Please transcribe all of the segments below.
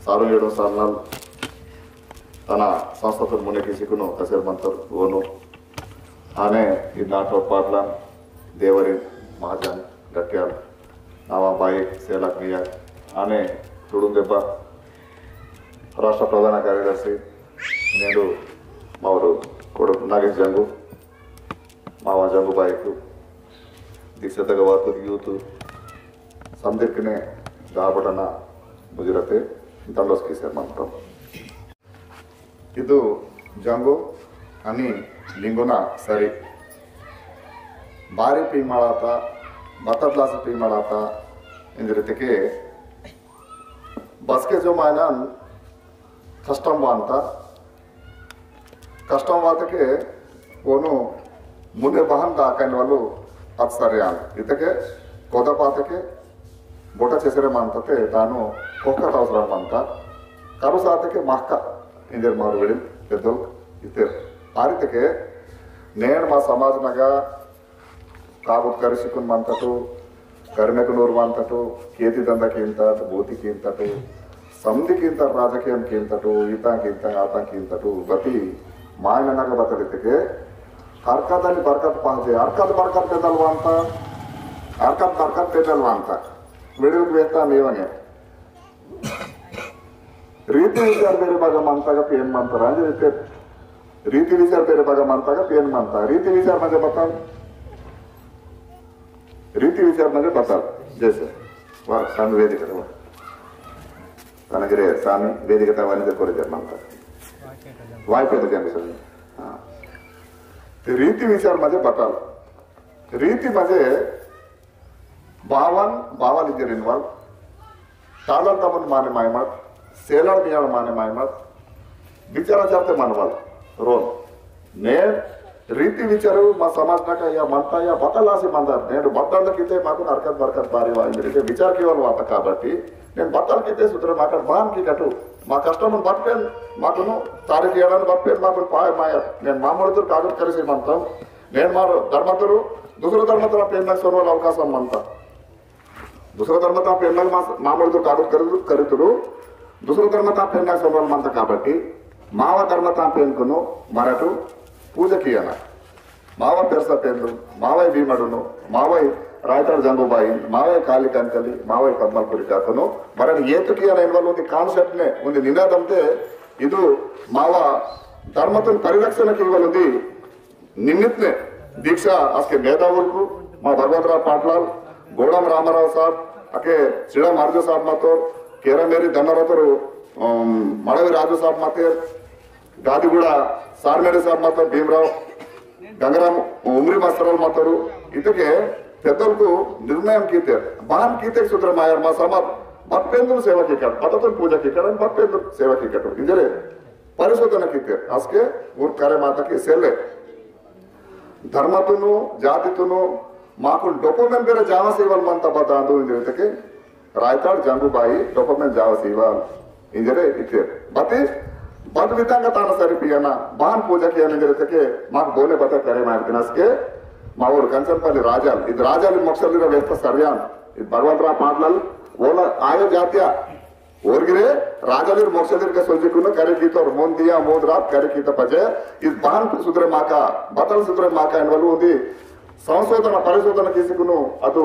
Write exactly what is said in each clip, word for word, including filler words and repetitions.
सारू येडो सारनाल तना संस्थातुन मुने किसिकुनो कसेर मंतर वोनु। आने इद नाटो पाटलान देवरी महाजन गट्याल नावा बाई सेलक मिया आने तुडुम देब्बा राष्ट्र प्रधान कार्यदर्शी नेडू मावरू कोडु नागेश जंगू मावा जंगू बाईकु दीक्षातगा वातुर यूथ संदिर्कने दाबटना मुजरते तंडोस किसेर मंतम। इदु जंगो अनि लिंगोना सरी बारी पी माड़ाता बतबलास पी माड़ाता इंजरितके बसके जो मायनन कष्टम वांता कष्टम वातके ओनु मुने बहन दाकन वालु अत्सर्यान इतके कोदपातके बोटा चेसरे मांतते तानु कोहकत अवसरम मंता करुसातके महका इंजर मारु वेडिल पेद्दल इतेर आरितके नेन मा समाज नगा काबुत करिसिकुन मंतटु, कर्मेकुन उर मंतटु, केती दंदा कींतट, बोती कींतटु, समदी कींतट, राजकीयम कींतटु, ईता कींतट, आता कींतटु, बती मायना नगा बतलितके, हरकत अनि बरकत पहजे, हरकत बरकत पेदल वांता, हरकत बरकत पेदल वांता। वेडिल वेता मेवने। रीति विचार बेरे बागा मंता का पेन मंता रांजे रीति रीति विचार बेरे बागा मंता का पेन मंता रीति विचार मजे बताओ। रीति विचार मजे बताओ। जैसे वाह, स्वामी वेदिक था। तनगिरे स्वामी वेदिक था वानी दे कोरे जर मंता। वाई पे तो क्या मिसल? हाँ। ते रीति विचार मजे बताओ। रीति मजे बावन बावन इंजर इनवाल तालर तमन माने मायमत, सेलर मियाल माने मायमत, बिचारा चलते मनवाल रोन। ने रीति विचार मा समाज नका या मंता या बतलासी मंदार। नेंड बद्दंद किते माकुन हरकत बरकत बारी वाली रीते विचार केवल वाता काबट्टी, नेंड बतल किते सुधरे माकट बान की कटु, मा कष्टमन बतपेन माकुनु तारीख एड़न बतपेन माकुन पाय मायर। नेंड मामूल तुर कागद करिसी मंतम। नेंड मारो धर्मतुरु दूसरा धर्मतुरु पेन सोनवाल अवकाशम मंता। दूसरा धर्मता पेनल मास-, मामूल तो कागद कर-, करितुरु, दूसरा धर्मता पेनल सोमल मंता काबट्टी, मावा धर्मता पेनकुनु मरटु पूजा कियाना। मावा पेरसा पेनलु, मावा भीमडुनु, मावा रायताड़ जंगुबाई, मावा काली कंकली, मावा पद्मलपुरी काकुनु, मरटु एतु कियाना इनवल उंदी concept ने, उंदी निनादम ते, इदु मावा धर्मतुन परिरक्षण कीवल उंदी, निमित्तने दीक्षा आस्के मेधावुलकु मा भगवंतराव पाटलाल, गोडम रामाराव साहब, अके सिडम अर्जु साहब मतो, केरामेरी दन्नरतरु, अम, मड़वी राजू साहब मते, गादिगुड़ा सारमेडी साहब मतो, भीमराव, गंगाराम उमरी मास्तरल मतरु, इतके पेद्दलकु निर्णयम कीते, बान कीते सूत्र मायर मा समाज, बप्पेंदुर सेवा कीकर, पततुन पूजा कीकर, बप्पेंदुर सेवा कीकर, इंजरे परिशोधन कीते, आस्के उर करे माता की सेले। धर्मतुनु, जातितुनु, माकुन document बेरे जावा सीवल मंता बदांदु इंजरितके, रायताड़ जंगुबाई document जावा सीवल इंजरे इते। बती, बद विधंगा तान सरी पियना, बान पूजा किया इंजरितके, माक बोले बता करे मारतिनस्के, मावोर कंचनपल्ली राजाल, इद राजाल मोक्षलीरा व्यवस्था सरियान, इद भगवंतराव पाटलाल, ओला आयो जात्या, ओरगिरे राजालिर मोक्षलिर के सोंजी कुनो करे कीतोर मोन दिया मोद रात करे कीता पजे। इद बान सुधरे माका, बतल सुधरे माका एनवलु उंदी संशोधन परिशोधन किसी कुनो अदु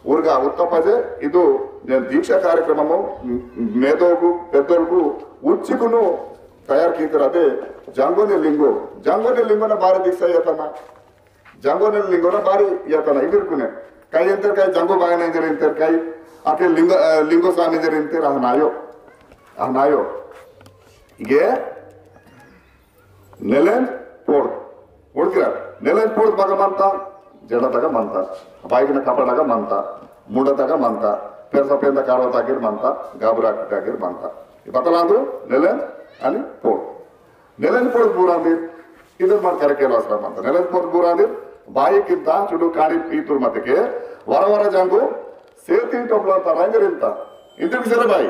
उर्गा उत्ता पजे। इदु नेन दीक्षा कार्यक्रममु मेदोगु पेद्दोलगु उच्चिकुनु तयार कीतर अदे जंगोनी लिंगो। जंगोनी लिंगोना बारी दीक्षा येतना। जंगोने लिंगोना बारी येतना इदिरकुने। काई एंतर काई जंगो बायना एंतर एंतर काई। आके लिंगो, अ, लिंगो स्वामी एंतर एंतर अहनायो। अहनायो। इगे नेलेंज पोड़। उड़किरा। नेलेंज पोड़ बगा मंता, जड़ा तगा मंता। बाइक न कपड़ा तगा मंता, मुंडा तगा मंता, पेरसा पेंदा कारवा तागिर मंता, गाबरा तागिर मंता। ये बतलांदु नेलेंज अनि पोड़। नेलन पोर बूरांदिर, इदर मन करके लासरा मंता। नेलन पोर बूरांदिर, बाई किंता चुडू काड़ी पीतुर मतके, वरा वरा जंगो, सेती टोपला ता रंग रिंता। इंद्र किसरे बाई,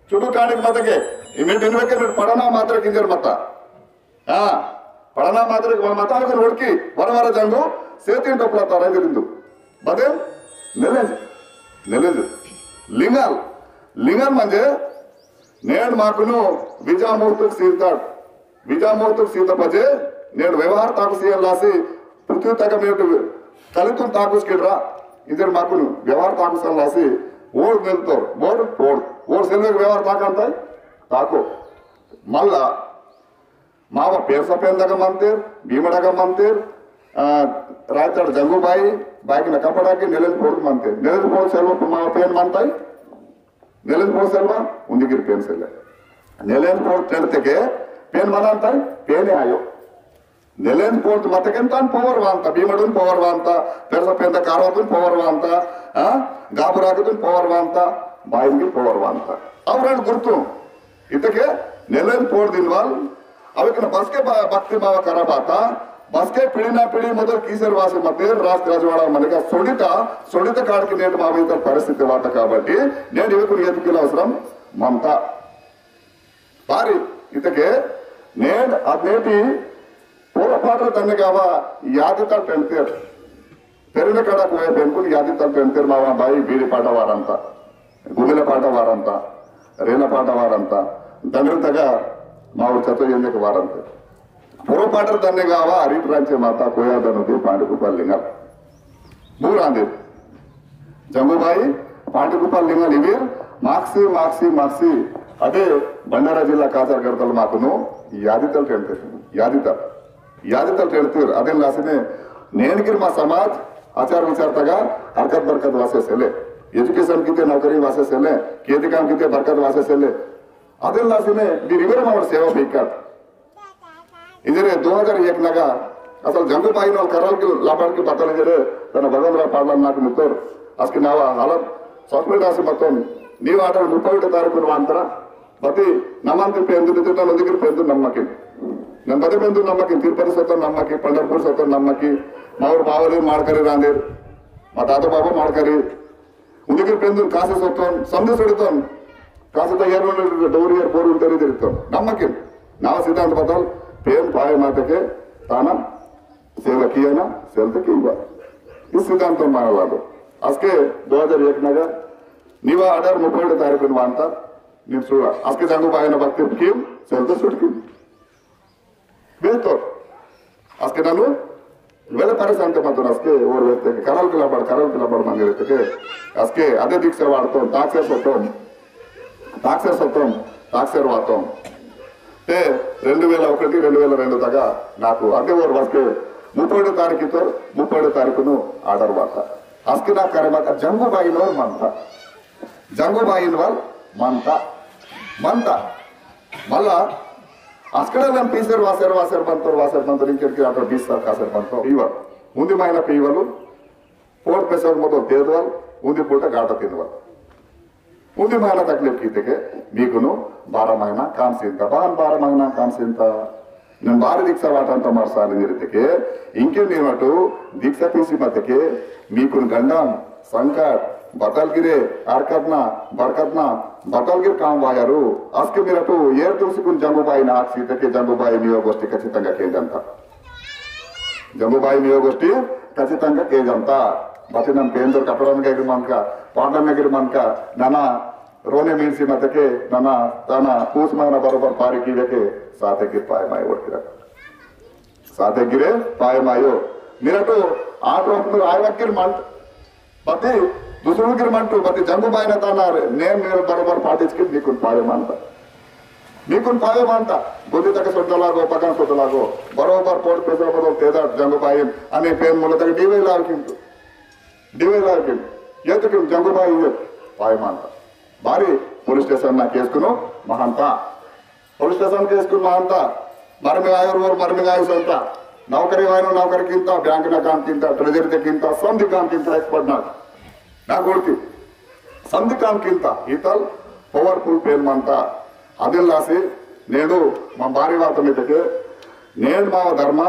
चुडू काड़ी मतके, इमे दिन वेके मिट पढ़ना मात्र किंजर मता। हाँ, पढ़ना मात्र मता अगर वड़की, वरा वरा जंगो, सेती टोपला ता रंग रिंदु। बदल, नेलेज, नेलेज। लिंगाल, लिंगाल म्हणजे, नेंड माकुनु विजा मोतुक सीता, विजा मोतुक सीता पजे, नेंड व्यवहार ताकुसियन लासी, पृथ्वी तक मेट कलितुन ताकुस किडरा, इंजर माकुनु व्यवहार ताकुसन लासी, ओर निलतोर, ओर, ओर, ओर सेल्वे व्यवहार ताकंताय, ताको। मल्ला, मावा पेरसा पेंदगा मंतेर, भीमड़गा मंतेर, आ, रायताड़ जंगू बाई, बाई के कपड़ा के नेलन पोड़ मंतेर। नेलन पोड़ सेल्वा मावा पेन मंताय? नेलन पोड़ सेल्वा, उंदिगिर पेन सेल्ले। नेलन पोड़ तेड़ते के पेन मनांताय, पेने आयो। नेलन पोड़ मतकेन तान power वांता, भीमड़ुन power वांता, पेरसा पेंदा कारवातुन power वांता, आ, गाबुरागतुन power वांता, बाइन की power वांता। अवरण गुर्तु, इतके नेलेन पोड़ दिनवाल, अवेकन बसके बा-, भक्ति भाव करा बाता, बसके पीढ़ी ना पीढ़ी मदर कीसर वासे मते राज राजवाड़ा मनेका सोडिता, सोडिता काड़ के नेट मावे इतर परिस्थिति वाता काबट्टी, नेट इवेकुन एतुकिल अवसरम ममता। बारी, इतके नेट अद नेटी पोड़ पाटर तन्ने कावा यादिता टेंटेर। पेरिन कड़ा कोया पेनकुन यादितल पेनतेर मावा बाई बीड़ी पाटा वारंता, गुमिला पाटा वारंता, रेला पाटा वारंता, दंगल तगा मावर चतो येंदेक वारंते। पोड़ पाटर तन्ने गावा अरिट रांचे माता कोया दनुदी पांडुकुपल लिंगल। बूरांदे। जंगू बाई, पांडुकुपल लिंगल इवीर, माक्सी, माक्सी, माक्सी, अदे भंडारा जिल्ला कासरगढ़तल माकुनु यादितल टेंटेर, यादितल। याद तल तेड़तीर, अदेन लासिने नेनकिर मा समाज आचार विचार तगा हरकत बरकत वासे सेले, education किते नौकरी वासे सेले, खेती काम किते बरकत वासे सेले। अदेन लासिने दी रिवर मावर सेवा बेकार। इंजरे दो हज़ार एक नगा असल जंगू बाई नोल करल के लाबाड़ के बतल इंजरे तन भगवान राव पाडला नाक मुत्तोर। अस्के नावा हालत सॉफ्टवेयर आसे मतोन नीव आटर मुप्पै तारीख वांतरा बती नमंती पेंदु निते तन उंदिगिर पेंदु नम्मकी। नन बती पेंदु नम्मकी, तिरुपति सोतोन नम्मकी, पंढरपुर सोतोन नम्मकी, मावर बावली माड़करी रांदेर, मा ताता बाबा माड़करी, उंदिगिर पेंदु कासे सोतोन, समझे सोड़तोन, कासे तो एर डोरी एर बोर उंटेरी दिरतोन, नम्मकी। नावा सिद्धांत बतल, पेन पाए मातके, ताना, सेवा किया ना, सेल तो की बात। इस सिद्धांत तो माना लागो। अस्के दो हज़ार एक नगर, निवा आर्डर मुप्पै तारीख वांता, निम सुड़ा, अस्के जंगू बायना भक्ति किम, सेल्तो सुट किम। बेहतर। अस्के ननु, वेले परेशान ते मतन अस्के, और वेले ते करल के लबड़, करल के लबड़ मंगे रहते के, अस्के अदे दीक्षा वार्तोन, ताक्सेर सोतोन, ताक्सेर सोतोन, ताक्सेर वातोन। ते रेंडु वेला ओकटी, रेंडु वेला रेंडु तगा, नाकु अदे और अस्के, मुप्पै तारीख तो, मुप्पै तारीख नु आर्डर वाता। अस्के ना करे माता जंगू बाई नोर मंता। जंगू बाईन वाल मंता, मंता। मल्ला अस्कड़े लम पीसर वासर, वासर बंतर, वासर बंतर, इंकेर के आटर बीस साल कासर बंतर। पीवल। उंदी मायना पीवल, पोट पेसर मतो तेदवल, उंदी पोटा गाटा तिनवल। उंदी मायना तकलीफ कीते के, मीकुनु बारह महीना काम सीनता, बान बारह महीना काम सीनता। नन बारी दीक्षा वाटंता मरसाली निरते के, इंके नीवटु दीक्षा पीसी मत के, मीकुन गंडम, संकट, बतलगिरे, अरकतना, बरकतना, बतलगिर काम वायरु, अस्के मिरटु, एर तुलसीकुन जंगुबाई नाक सीते के जंगुबाई मीवा गोष्ठी खचितंगा केंजंता। जंगुबाई मीवा गोष्ठी खचितंगा केंजंता। बतिनम पेंदर कपड़न गैर मनका, पाटन गैर मनका, नना रोने मीनसी मतके नना ताना पूस माना बरोबर पारी कीवेके साते गिर पाए माय ओर किरा। साते गिरे पाए मायो। मिरटो आठ रोपनु आयवक गिर मंट। बती दुसरो गिर मंटो, बती जंगुबाईना ताना रे। नेम मेरे बरोबर पाटिच के निकुन पाए मानता। निकुन पाए मानता। गोदी तक सोटलागो, पकन सोटलागो। बरोबर पोट पेसर बरोबर तेदा जंगुबाई। अने पेन मुल तक डीवे लाव किंतु। डीवे लाव किंतु। ये तो किम जंगुबाई ये पाए मानता। बारी पुलिस स्टेशन ना केस कुनो महानता। पुलिस स्टेशन केस कुनो महानता। मरमे आयोर वोर मरमे आयो संता। नौकरी वायनो नौकरी किंता, बैंक ना काम किंता, ट्रेजरी ते किंता, संधि काम किंता, एक्सपर्ट ना। ना गोड़ती। संधि काम किंता, इतल powerful पेन मानता। अदिल लासी, नेडू, मा बारी वात में तके, नेड माव धर्म,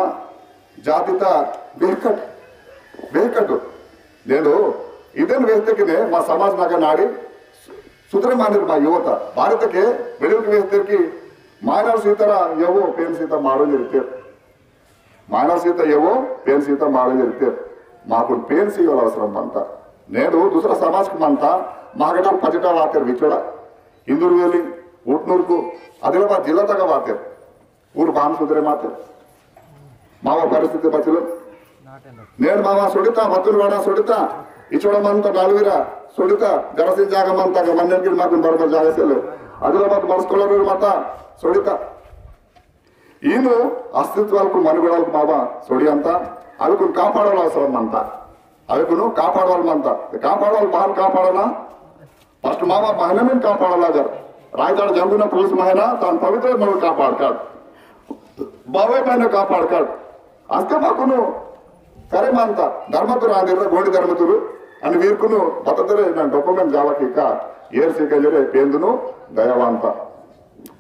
जातिता बेहकट, बेहकट। नेडू, इदन वेहते किने, मा समाज नगा नाड़ी, सुधरे मानिर मा युवता। भारत के, मिडिल के वेहते की, मानव सीतरा, यवो, पेन सीता मारो निरते। मानव सीता यवो, पेन सीता मारो निरते। माकुन पेन सीवाल अवसरम मंता। नेडू, दूसरा समाज के मंता, मागटा पजटा वातेर विचोड़ा। हिंदू वेली, उटनूरकु आदिलाबाद जिल्ला तगा वाते। ऊर बाम सुधरे माते। मावा परिस्थिति बचलो। नेड़ मावा सोडिता, मतुल वाड़ा सोडिता, इचोड़ा मंता डालवीरा सोडिता, गरसिन जागा मंता का मन्नेर गिर माकुन बरबर जागा सेले। आदिलाबाद बरस कोलारूर मता सोडिता। ईनु अस्तित्वालकु मनुगडलकु मावा सोडियंता, अविकुन कापाडवाल अवसरम मंता। अविकुनु कापाडवाल मंता। कापाडवाल बाल कापाडना, First मावा बहनमिन कापाड़ाला जर। रायताड़ जंगुना पूस महीना तान पवित्र मल कापाड़ कर। बावे महीना कापाड़ कर। अस्के माकुनु करे मानता। धर्मतुर आंदिर, गोंडी धर्मतुर। अनि वीरकुनु बतदरे ना document जावा की का, एर से के जरे पेंदुनु दयावानता।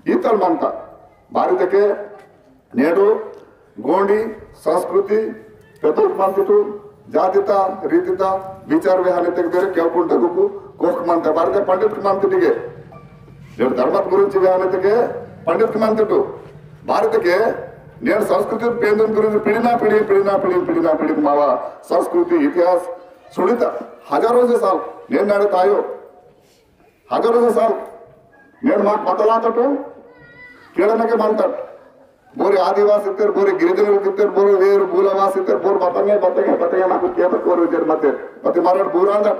इतल मानता। बारी तके नेडू गोंडी संस्कृति, पेदोक मंतिटू, जातिता, रीतिता, विचार विहाने तेक बेरे केवकुंटा गुकु, कोख मंता, बारते पंडित मंतिटिगे। नेडू धर्मत गुरुंची विहाने तेके पंडित मंतिटू। बारते के, नेडू संस्कृति पेंदुन गुरुंची पीढ़ी ना पीढ़ी, पीढ़ी ना पीढ़ी, पीढ़ी ना पीढ़ी मावा संस्कृति, इतिहास, सुड़िता, हजारों से साल, नेडू नाड़े तायो। हजारों साल नेड़ माक बतलातटो केड़नके मंतट। बोरे आदिवासी तेर, बोरे गिरिजन तेर, बोरे वेर मूलवासी तेर, बोर बतंगे, बतंगे, बतंगे माकु केत कोर विजर मते। पति मरट बूरांदट,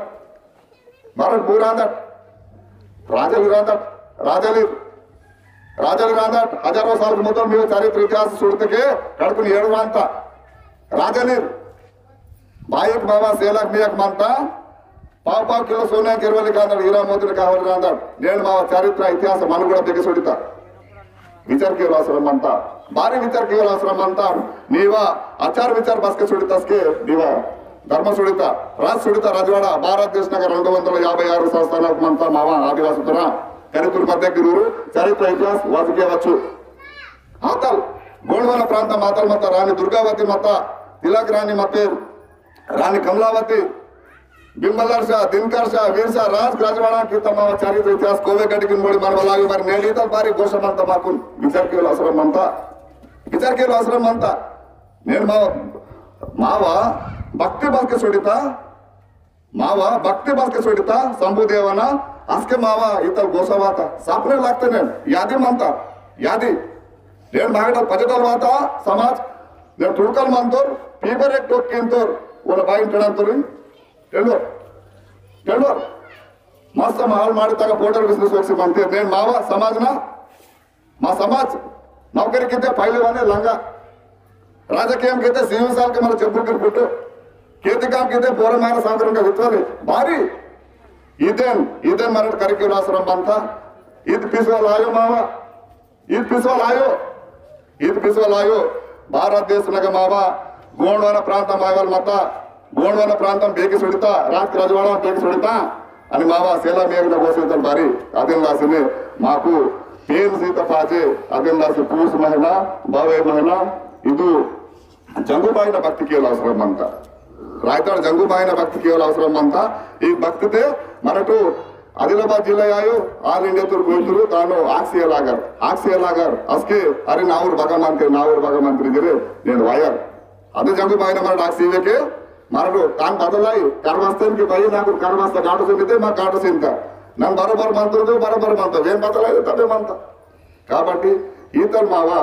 मरट बूरांदट, राजली रांदट, राजली, राजली रांदट। हजारों साल मोदल में चरित्र इतिहास सुड़तके कड़कुन एड़ वांता। राजली बायक बाबा सेलक मियक मंता, पाव पाव किलो सोने केरवली कांदड़, हीरा मोती कावल रांदड़, नेंड मावा चरित्र इतिहास मनुगुड़ बेके सोडिता। विचार केवल अवसरम मंता, बारी विचार केवल अवसरम मंता। नीवा आचार विचार बसके सोडिता, असके नीवा धर्म सोडिता, राज सोडिता, राजवाड़ा, भारत देश नगर रेंडु वंदल याभै आरु संस्थान मंता मावा आदिवासी तरा, करितुर मध्य गिरूर, चरित्र इतिहास वाचके वच्चु। आतल, गोंडवाना प्रांत मातल मता, रानी दुर्गावती मता, तिलक रानी मते, रानी कमलावती, बिंबलर शाह, दिनकर शाह, वीर शाह, राज राजवाड़ा की तमाम चरित्र इतिहास कोवे गड्डी की मोड़ी मानवा लागे बारी नेली तक बारी गोसा मंता माकुन विचार केवल अवसरम मंता, विचार केवल अवसरम मंता। नेन मावा, मावा भक्ति बसके सोडिता, मावा भक्ति बसके सोडिता, शंभु देवना, असके मावा इतल गोसा वाता, सापने लागते नेन, यादी मंता, यादी। नेन मागेटल पजेटल वाता, समाज, नेन तुड़कल मंतोर, पीपर एक टोक किंतोर, वोला बाइन टेड़ंतोर, टेंडोर, टेंडोर। मस्त माहौल माड़ी तक border business वक्सी मंते, नेन मावा समाज ना, मा समाज नौकरी किते पहलवाने लंगा, राजकीय किते सीयू साल के मर चेपुर के पुट्टो, खेती काम किते बोरे मार सांगरंग वित्वाले, बारी इदेन, इदेन मरट करिके लासरम मंता, इद पिसवाल आयो मावा, इद पिसवाल आयो, इद पिसवाल आयो, भारत देश नग मावा, गोंडवाना प्रांत मायवल मता, गोंडवाना प्रांतम बेके सोडिता, राज राजवाड़ा बेके सोडिता, अनि मावा सेला मेघना गोसेतल बारी, अदेन लासिने माकु पेन सीता पाचे, अदेन लासि पूस महीना, बावे महीना, इदु जंगुबाईना भक्ति केवल अवसरम मंता। रायताड़ जंगुबाईना भक्ति केवल अवसरम मंता। ई भक्ति ते मरटू आदिलाबाद जिल्ला आयो, all India तुर कोइतुरु, तानो आक्सिया लागर, आक्सिया लागर, असके, अरे नावर भगवंते, नावर भगवंते जरे, नेन वायर। अदे जंगु बायना मरट आक्सी वेके, मरटो तान बदलाई, कर्मस्थन के भाई ना को कर्मस्थ गाटो से मिते, मा गाटो से इनका। नन बरोबर मंत्र दो, बरोबर मंत्र, वेन बदलाई तबे मंत्र। काबट्टी, ईतल मावा,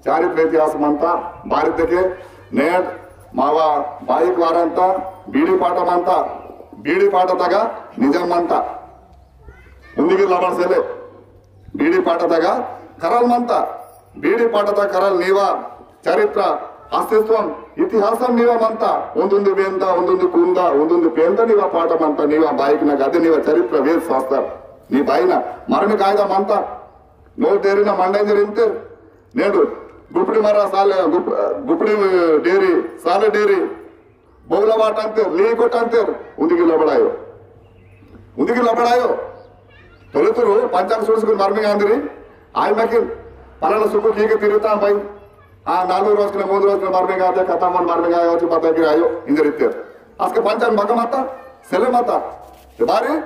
चारित्र इतिहास मंता, बारित के, नेट, मावा, बाइक वारंता, बीड़ी पाटा मंता, बीड़ी पाटा तगा, निजम मंता। उंदिगी लबड़ सेले, बीड़ी पाटा तगा, करल मंता, बीड़ी पाटा तगा करल नीवा, चरित्र, अस्तित्वम, इतिहासम नीवा मंता, उंदुंदी वेंदा, उंदुंदी कुंदा, उंदुंदी पेंदा नीवा पाटा मंता, नीवा बाइक ना गदे नीवा चरित्र वेद शास्त्र, नी बाइना, मरमी कायदा मंता, नोर डेरी ना मंडा इंजर इंतेर, नेडू, गुपड़ी मरा साले, गुप-, गुपड़ी डेरी, साले डेरी, बोला वाट अंतेर, ली कोट अंतेर, उंदिगी लबड़ायो। उंदिगी लबड़ायो। तोले तुरु पंचांग सुरसुकुन मरमिंग आंदिरी, आय मकिन, पलाना सुकु की के तिरता भाई। आ, नालू रोज के, मूंद रोज के मरमिंग आते, खतम मन मरमिंग आयो, ची पता गिर आयो, इंजर इत्तेर। असके पंचांग मगमता, सेले मता। ते बारी,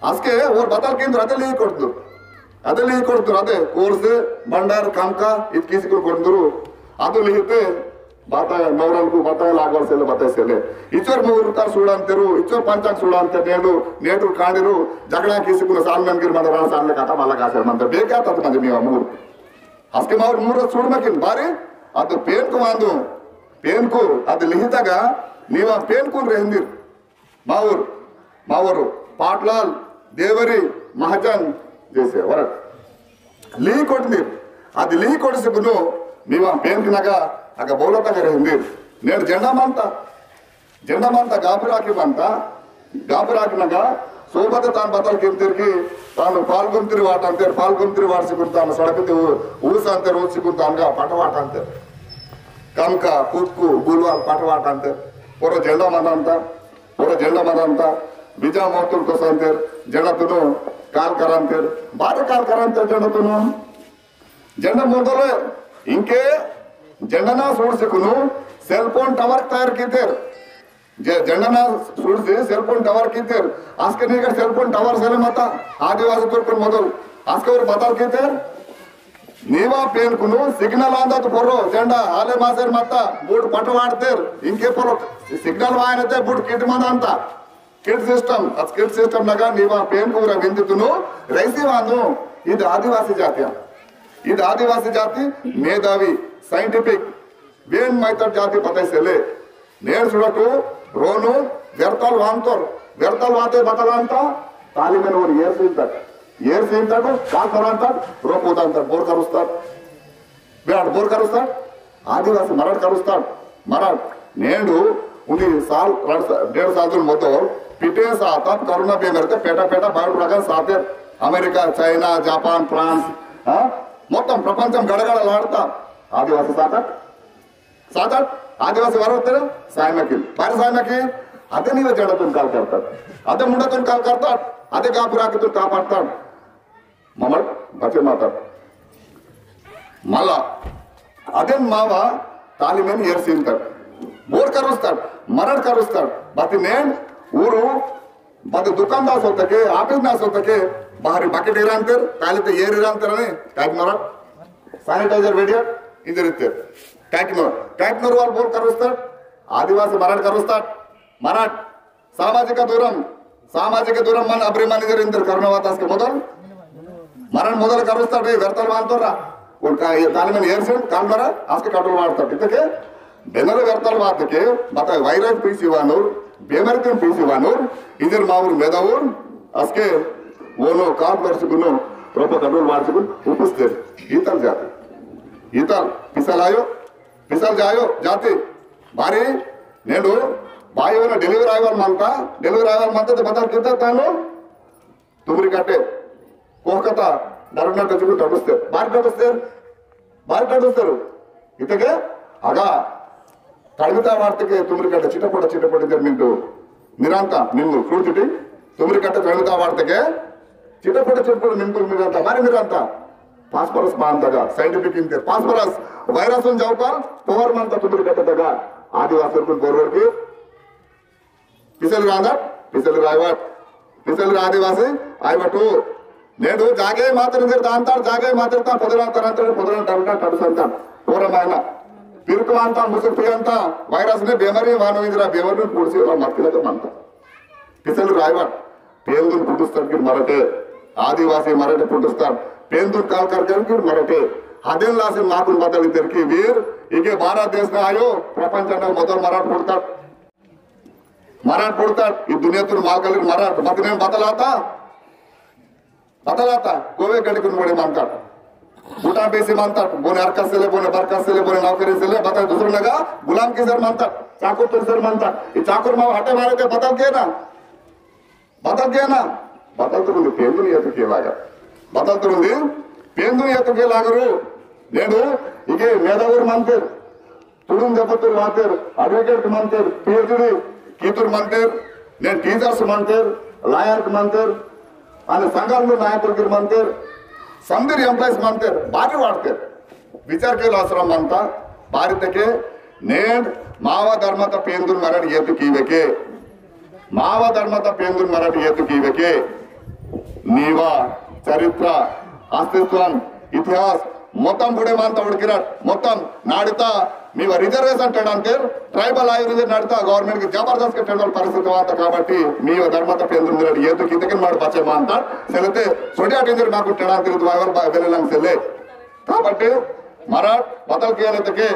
असके ओर बतल केंद्र अदे लिहि कोड़दुर। अदे लिहि कोड़दुर, अदे कोर्से, भंडार, कमका, इद किसी को कोड़दुर। अदे लिहिते, बाता नवरल को बाता लागवल सेले बाता सेले। इचोर मुहूर्त सूड़ांतेरु, इचोर पंचांग सूड़ांतेरु, नेडु, नेडु कांडिरु, जगड़ा किसी कुन साल में गिर मंदरा साल में काटा माला कासेर मंदर। बेक्या तात मंदर मीवा मुहूर्त। अस्के मावर मुहूर्त सूड़ मकिन बारे, अद पेन को वांदो, पेन को, अद लिहितगा, नीवा पेन कुन रहंदिर। मावर, मावर, पाटलाल, देवरी, महाजन, जैसे वरक। ली कोटनीर, अद ली कोटसे गुनो, मीवा पेन नगा, अगा बोलता करे हिंदीर। नेर झंडा मानता, झंडा मानता, गाबुराकी मानता, गाबुराकी नगा, सोबत तान बतल किंतिर की, तान फाल्गुन तिरवाट अंतेर, फाल्गुन तिरवाट सिकुन तान सड़क ते ऊ-, ऊस अंतेर, ऊस सिकुन तान गा पटवाट अंतेर। कमका, कुक्कु, गुलवाल पटवाट अंतेर। पोरो झंडा मानता, पोरो झंडा मदंता, बीजा मोतुर कोसंतेर, झंडा तुनु काल करंतेर, बारे काल करंतेर झंडा तुनु। झंडा मोदले, इंके झंडा ना सूड़ सिकुनु, cell phone tower तैयार कितेर। जे-, झंडा ना सूड़ से cell phone tower कितेर। आस्के नीका cell phone tower सेले मता, आदिवासी तुर्कुन मोदल। आस्के और बदल कितेर। नीवा पेन कुनु signal आंदा तो पोरो, झंडा, आले मासेर मत्ता, बूट पटवाड़तेर, इंके पोरो signal वायनते बूट kit मंदांता। Kit system, अस kit system नगा नीवा पेन कुरा विंदी तुनु, रईसी वानु, इद आदिवासी जातिया। इद आदिवासी जाति, मेधावी, scientific, वेन मैतर जाति पता सेले। नेर सुडटु रोनु व्यर्थाल वांतोर। व्यर्थाल वाते बतलांता, ताली मेन ओर एर सींतट। एर सींतट, काल करांतट, रोप उदांतट, बोर करुस्ताट। बेड बोर करुस्ताट, आदिवासी मराठ करुस्ताट। मराठ, नेंडु, उन्दी साल, रंड सा-, डेढ़ साल तुन मोतो, पिटे सातात, कोरोना बेमार ते पेटा पेटा बाहर रगन साते, अमेरिका, चाइना, जापान, फ्रांस, हाँ? मोत्तम प्रपंचम गड़गड़ लाड़ता, आदिवासी सातात। सातात आदिवासी वारोत्तर सायमकी, बारी सायमकी, अदे नीवा जड़तुन काल करतात, अदे मुंडतुन काल करतात, अदे गाबुराकीतुन कापाडतात। ममल बचे मातात। मला अदेन मावा तालिमेन एरसिंतात, बोर करुस्तात, मरड़ करुस्तात, बाती नेन ऊरु बद दुकान दास होता के, office दास होता के, बाहरी bucket इरांतर, ताले ते एर इरांतर ने, काट मरट, sanitizer वेडिया, इंजर इत्ते। काट मरट, काट मरवाल बोल करुस्तर, आदिवासी मरट करुस्तर, मरट, सामाजिक दूरम, सामाजिक दूरम मन अब्रिमन इंजर इंजर करना वाता अस्के मोदल, मरट मोदल करुस्तर, व्यर्थल वांतोरा, उनका ये ताले में एरसिन, काल मरा, अस्के काटल वार्ता, इत्ते के, बेनर व्यर्थल वातके, बता virus पीसी वानूर, बेमरकन पीसी वानूर, इंजर मावुर मेदावुर, अस्के वोनो काल वर्षकुनो, रोपो कडुल वर्षकुन, उपस्थित, इतल जाति। इतल, पिसल आयो, पिसल जायो, जाति। बारी, नेडो, बाई वोनो delivery आयवाल मंता, delivery आयवाल मंता, ते बता कितना तानो? तुमरी कटे, कोहकता, दरुना कचुकु तडुस्ते, बारी तडुस्ते, बारी तडुस्ते। इतके, अगा, तड़मिता वार्तके तुमरी कटे चिटपट चिटपट जर मिंटू, निरांता, मिंगू, सूर्जुटी, तुमरी कटे तड़मिता वार्तके, चिटपट चिटपट मिंटू निरांता, बारी निरांता। Phosphorus बांधगा, scientific इंते, phosphorus, virus उन जाऊकाल, power मंता तुमरी कटे तगा, आदिवासी कुल बोरवर की, पिसली रांदट, पिसली रायवट, पिसली आदिवासी आयवटु। नेडु जागे मातर इंजर दांतार, जागे मातर ता पदरा तरंतर, पदरा टमटा टमसंता। पोरमायना। पिरकवांता, मुसुक पियंता, virus ने बेमारी वानो इंजरा बेमारी पुरसी वाला मत किला तो मानता। पिसली रायवट, पेंदुन पुटुस्तर की मरटे, आदिवासी मरटे पुटुस्तर, पेंदुन काल कर कर की मरटे। हदेन लासे माकुन बदल इतर की वीर, इके भारत देश में आयो, प्रपंच में बदल मराठ पुटता। मराठ पुड़ता, ई दुनिया तुन मालकलिर मराठ, बतने बतलाता, बतलाता, गोवे गड़कुन बड़े मानता। बूटा बेसी मानता, बोने अरका सेले, बोने बरका सेले, बोने नौकरी सेले, बता दूसरे नगा, गुलाम की सर मानता, चाकुर तुर सर मानता। ई चाकुर माव हटे मारे ते बतल के ना? बतल के ना? बतल तो मुझे पेंदुन ये तो के लागा। बतल तो मुझे पेंदुन ये तो के लागा रो। नेडू, इके मेदावर मानते। तुडुम दपतुर वातेर, advocate मंतेर, PhD कीतुर मंतेर, ने teachers मंतेर, lawyer मंतेर, अने संघालनु नायकुलगिर मंतेर, समदिर employees मंतेर, बारी वाड़तेर। विचार केल अवसरम मंता, बारी तके, नेड मावा धर्मता पेंदुन मरण येतु कीवेके। मावा धर्मता पेंदुन मरण येतु कीवेके। नीवा, चरित्र, अस्तित्वम, इतिहास, मोत्तम बुड़े मांता उड़किराट, मोत्तम नाड़िता मीवा reservation टेंडांतेर, tribal आयुर्वेद नाड़िता government की जबरदस्त के टेंडल परिस्थिति वाता काबट्टी, मीवा धर्मता पेंदुन मिरट येतु कितकिन माड़ बचे मांता, सेलेते सोडिया टेंजर माकु टेंडांतेर दुआवर बा-, वेले लंग सेले। काबट्टी मराठ बदल किया लेते के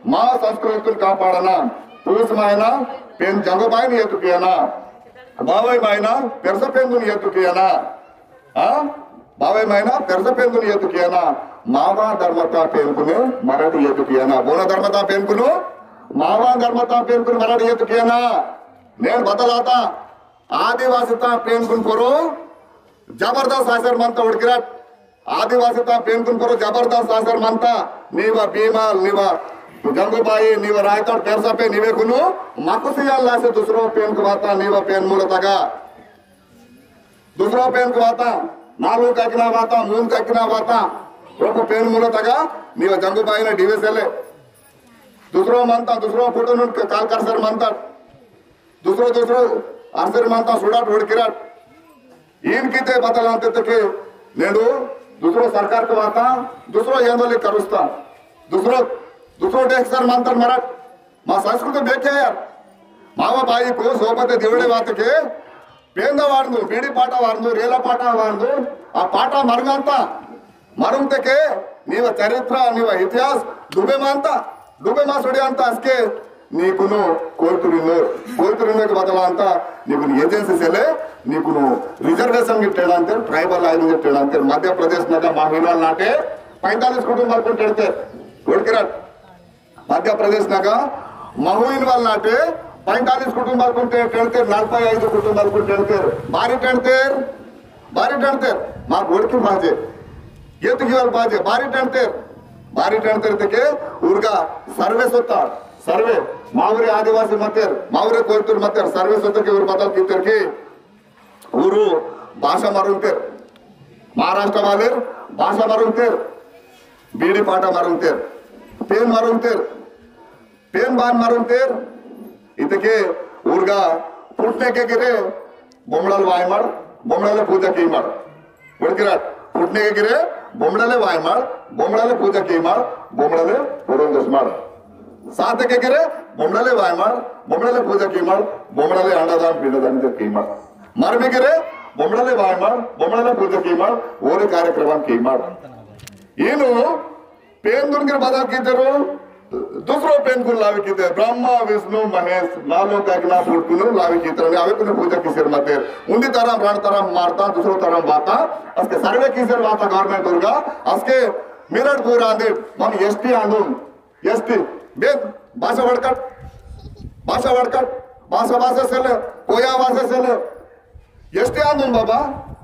मा संस्कृति कापाड़ना, पूस मायना पेन जंगो बाइन येतु कियाना, बावई मायना पेरसा पेंदुन येतु कियाना, हाँ? बावे मायना पेरसा पेंदुन येतु कियाना, मावा धर्मता पेनकुने मरट येतु कियाना, बोना धर्मता पेनकुनु, मावा धर्मता पेनकुने मरट येतु कियाना। नेन बतलाता, आदिवासीता पेनकुन पोरो, जबरदस्त आसर मंता उड़किराट, आदिवासीता पेनकुन पोरो, जबरदस्त आसर मंता, नीवा भीमा, नीवा जंगुबाई, नीवा रायताड़ पेरसा पे, नीवे कुनु, मकुसिया लासे दूसरो पेनकु वाता, नीवा पेन मूलतगा। दूसरा पेनकु वाता, नालू काकिना वाता, मून काकिना वाता, रोको पेन मूलतगा, नीवा जंगुबाई ना डीवे सेले। दूसरो मंता, दूसरो फोटो नुन काल करसर मंता। दूसरो, दूसरो आंसर मंता, सुडाट उड़किराट। इन किते बतलांते तके, नेडू, दूसरो सरकार को वाता, दूसरो येंदोले करुस्ता। दूसरो, दूसरो डेक्सर मंता मराठ। मा संस्कृत बेके यार। मावा बाई को सोबत दिवड़े बात के, पेंदा वारनु, बीड़ी पाटा वारनु, रेला पाटा वारनु, आ पाटा मरंगंता। मरुंगते के, नीवा चरित्र, नीवा इतिहास, डूबे मांता, डूबे मासोड़ी अंता असके, नीकुनु कोयतुरिनो, कोयतुरिनो के बदला अंता, नीकुनु agency सेले, नीकुनु reservation की टेड़ांते, tribal आयुर्वेद टेड़ांते, मध्य प्रदेश नगा माहिनाल नाटे, पैंतालीस कुटुंब को टेड़ते, उड़किराट। मध्य प्रदेश नगा महुइन वाल नाटे पैंतालीस कुटुंबाल कुन टे-, टेंडतेर, नलपै ऐदु कुटुंबाल कुन टेंडतेर, बारी टेंडतेर, बारी टेंडतेर, मा गोड़की बाजे, ये तो गिवाल बाजे, बारी टेंडतेर, बारी टेंडतेर तेके उर्गा सर्वे सोता, सर्वे मावरे आदिवासी मतेर, मावरे कोयतुर मतेर, सर्वे सोता के उर बदल कितेर की ऊरु भाषा मरुंतेर, महाराष्ट्र वालेर भाषा मरुंतेर, बीड़ी पाटा मरुंतेर, पेन मरुंतेर, पेन बान मरुंतेर, इतके उर्गा पुटने के गिरे बोमड़ाल वायमाड़, बोमड़ाले पूजा कीमाड़। उड़किराट, पुटने के गिरे बोमड़ाले वायमाड़, बोमड़ाले पूजा कीमाड़, बोमड़ाले पुरोंदस माड़। सात के गिरे बोमड़ाले वायमाड़, बोमड़ाले पूजा कीमाड़, बोमड़ाले अंडादान पिंडदान कीमाड़। मरमी गिरे बोमड़ाले वायमाड़, बोमड़ाले पूजा कीमाड़, ओरे कार्यक्रम कीमाड़। इनु पेंदुन गिर बदल कीतेरु, दूसरो पेंदुन लावी कीते, ब्रह्मा, विष्णु, महेश, नालो काकना पुटकुनु लावी कीतेरु, अवे कुनु पूजा किसेर मतेर। उन्दी तरम, रण तरम मारता, दूसरो तरम बाता, असके सर्वे किसेर बाता government उर्गा, असके मिरट पूरा आंदे, मन S T आंदुन, S T, बेन, भाषा वड़कट, भाषा वड़कट, भाषा भाषा सेले, कोया भाषा सेले, S T आंदुन बाबा,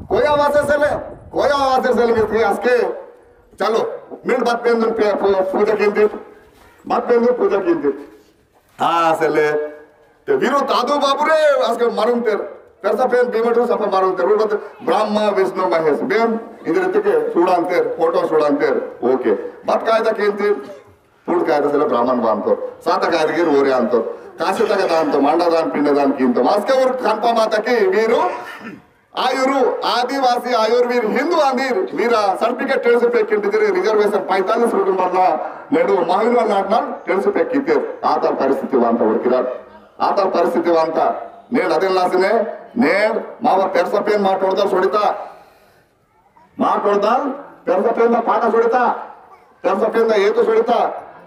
कोया भाषा सेले, कोया भाषा सेले मिलती है, असके, चलो, मिल बात पेंदुन पे, पू-, पूजा कींती, बात पेंदुन पूजा कींती। हाँ, सेले, ते वीरू तादू बाबू रे, असके मारुंतेर, पेरसा पेन बीमटू सपा मारुंतेर, वो बात ब्रह्मा, विष्णु, महेश, बेन, इधर तक सूड़ांतेर, फोटो सूड़ांतेर, OK। बात कायदा कींती, पुट कायदा सेले ब्राह्मण बांतो, साता कायदा गिर ओरे आंतो, कासे तक दांतो, मांडा दान, पिंड दान कींतो। मास्के और खानपा माता की वीरू आयुरु, आदिवासी आयुर्वीर हिंदू आंदीर, वीरा certificate टेंडसे पेक किंटिदिरे reservation पैंतालीस कुटुंबाला नेडू माहिनवा नाटनाल टेंडसे पेक कितेर। आतार परिस्थिति वांता उड़किराट, आतार परिस्थिति वांता। नेड अदेन लासिने, नेड मावा पेरसा पेन मा टोड़ता सोड़िता। माकोड़दाल, पेरसा पेन पाटा सुड़िता, पेरसा पेन एतु सुड़िता,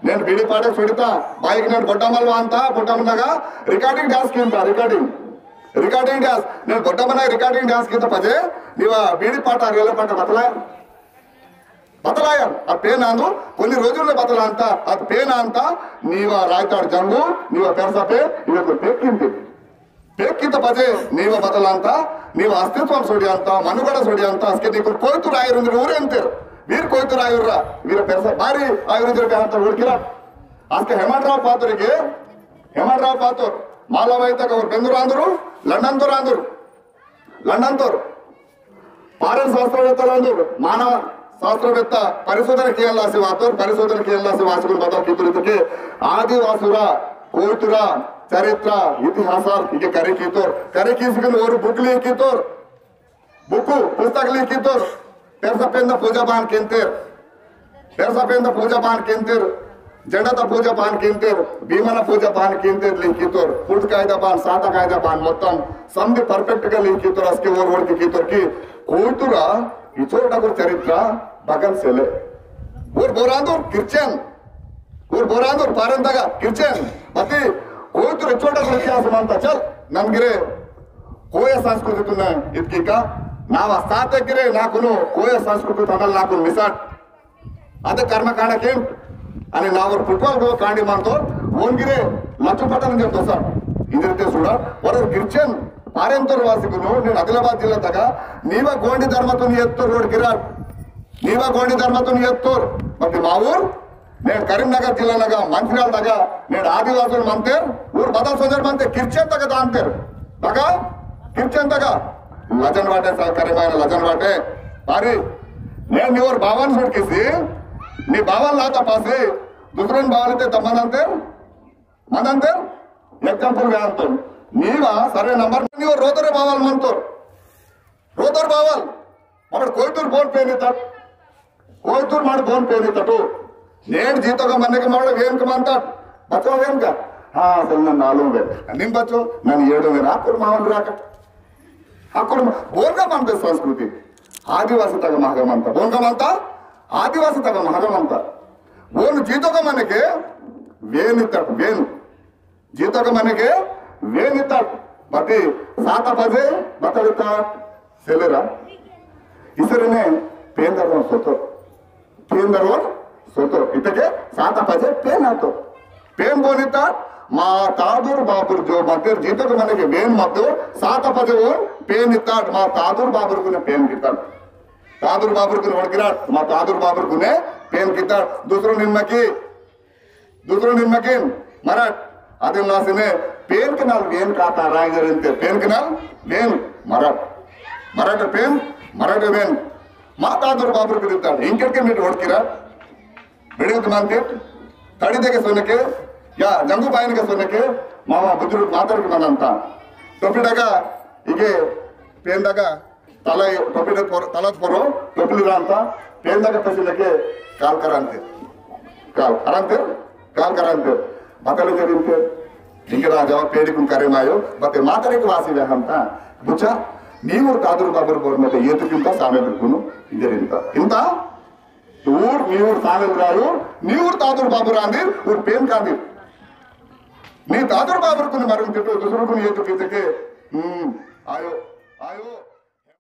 नेन बीड़ी पाटे सुड़िता, बाइक नेन बोड्डमल वांता, बोड्डमनगा recording dance कींता, recording, recording dance, नेन बोड्डमनगा recording dance कींता पजे, नीवा बीड़ी पाटा, रेला पाटा बतलाय, बतलाय, अद पेन आंदु, कोन्नि रोजुल्ले बतलांता, अद पेन आंता, नीवा रायताड़ जंगु, नीवा पेरसा पेन, इवे कोई पेक कींती। पेक्कित पजे नीव बदलांता, नीव अस्तित्वम सोडियांता, मनुगड सोडियांता, अस्के नीकु कोयतुर आयुर उंदुर ऊरेंतेर, वीर कोयतुर आयुर्रा, वीर पेरसा बारी आयुर उंदुर बेहंता उड़किरा। अस्के हेमंतराव पातुर के, हेमंतराव पातुर, माला वैतक और बेंदुर आंदुर, लंडन तोर आंदुर, लंडन तोर। पारन शास्त्रवेत्तलांदु मानव शास्त्रवेत्त परिशोधन कियल्लासे वातोर, परिशोधन कियल्लासे वासुकुन बता कितुर इतके आदिवासुरा, कोयतुरा, चरित्र, इतिहासार इके करे कितोर, करे किसकुन ओरु book लिखितोर, book, पुस्तक लिखितोर, पेरसा पेंदा पूजा बान केंतेर। पेरसा पेंदा पूजा पान केंतेर, जेंडाता पूजा पान केंतेर, भीमना पूजा पान केंतेर लिखितोर, पुट कायदा पान, साता कायदा पान, मोत्तम समदी perfect गा लिखितोर, असके ओर ओर लिखितोर की कोयतुरा इचोटा को चरित्र बगन सेले। ओर बोरांदुर Christian, ओर बोरांदुर पारंतगा Christian, मती कोयतुर इचोटा को इतिहास मानता चल, नमगिरे कोया संस्कृति तुन्ना इतकी का, नावा साते गिरे नाकुनु कोया संस्कृति तनल नाकुनु मिसाट। अदे कर्मकांड केम अनि नावर फुटबॉल को कांडी मानतो ओनगिरे लच्चु पटन के दोसा इंद्रते सुड़ा वरर गिरचन पारेंतर वासिकुनु ने आदिलाबाद जिला तगा नीवा गोंडी धर्मतुन एत्तोर रोड गिरार नीवा गोंडी धर्मतुन एत्तोर मति मावूर ने करीमनगर जिला नगा मंचिर्याल तगा ने आदिवासी मंतेर ऊर बदल सोजर मंते गिरचन तगा दांतेर बगा गिरचन तगा लजन वाटे सा करीमायन लजन वाटे पारी ने निवर बावन सुट किसी नी बावन लाता पासे दुसरन बावन ते तमन अंतेर मन अंतेर example वे अंतोन नीवा सरे नंबर निवर रोदर बावन मंतोर रोदर बावन मगर कोयतुर बोन पेनी तट कोयतुर माड़ बोन पेनी तटो नेड जीतो का मने के माड़ वेन के मंतट बचो वेन का हाँ सन्ना नालू वे निम बचो नन येडो वे राकुर मावन राकट अकुर बोनगा मंता संस्कृति आदिवासी तगा महगा मंता बोनगा मंता आदिवासी तगा महगा मंता बोन जीतो का मने के वेन इत्तट वेन जीतो का मने के वेन इत्तट बती साता पजे बतल इत्तट सेलेरा इसरने पेंदर सोतो पेन दरोन सोतो इतके साता पजे पेन आतो पेन बोनिता मा तादुर बाबुर जो मतेर जीतक मने के वेन मतो साता पजे ओन पेन इताट मा तादुर बाबुर कुने पेन किताट तादुर बाबुर कुने वड़किराट मा तादुर बाबुर कुने पेन किताट दूसरो निम्मकी दूसरो निम्मकिन मराट अदिन लासिने पेन के नाल वेन काता राय जरिंते पेन के नाल वेन मराट मराट पेन मराट वेन मा तादुर बाबुर कुने ताट इंकेट के मिट वड़किराट वीडियो तुमन तिट तड़ी देके सोने के या जंगू पाइन के सोने के मामा बुजुर्ग मातर के मनंता टोपी डगा इगे पेन डगा तला टोपी डग पोर तला पोरो टोपी रांता पेन डगा पसी लेके काल करंते काल करंते काल करंते बतले जरिंते इनके राजा पेड़ी कुन करे मायो बते मातर एक वासी वे हमता बुचा नीवर तादुर बाबुर बोर में ये तो किंता सामे बिल्कुनु इधर इंता इंता ऊर नीऊर सानेल रायूर नीऊर तादुर बाबुर आंदिर ऊर पेन कांदिर नी तादुर बाबुर कुन मरुन तिटो दूसरो कुन ये तो कितके हम्म आयो आयो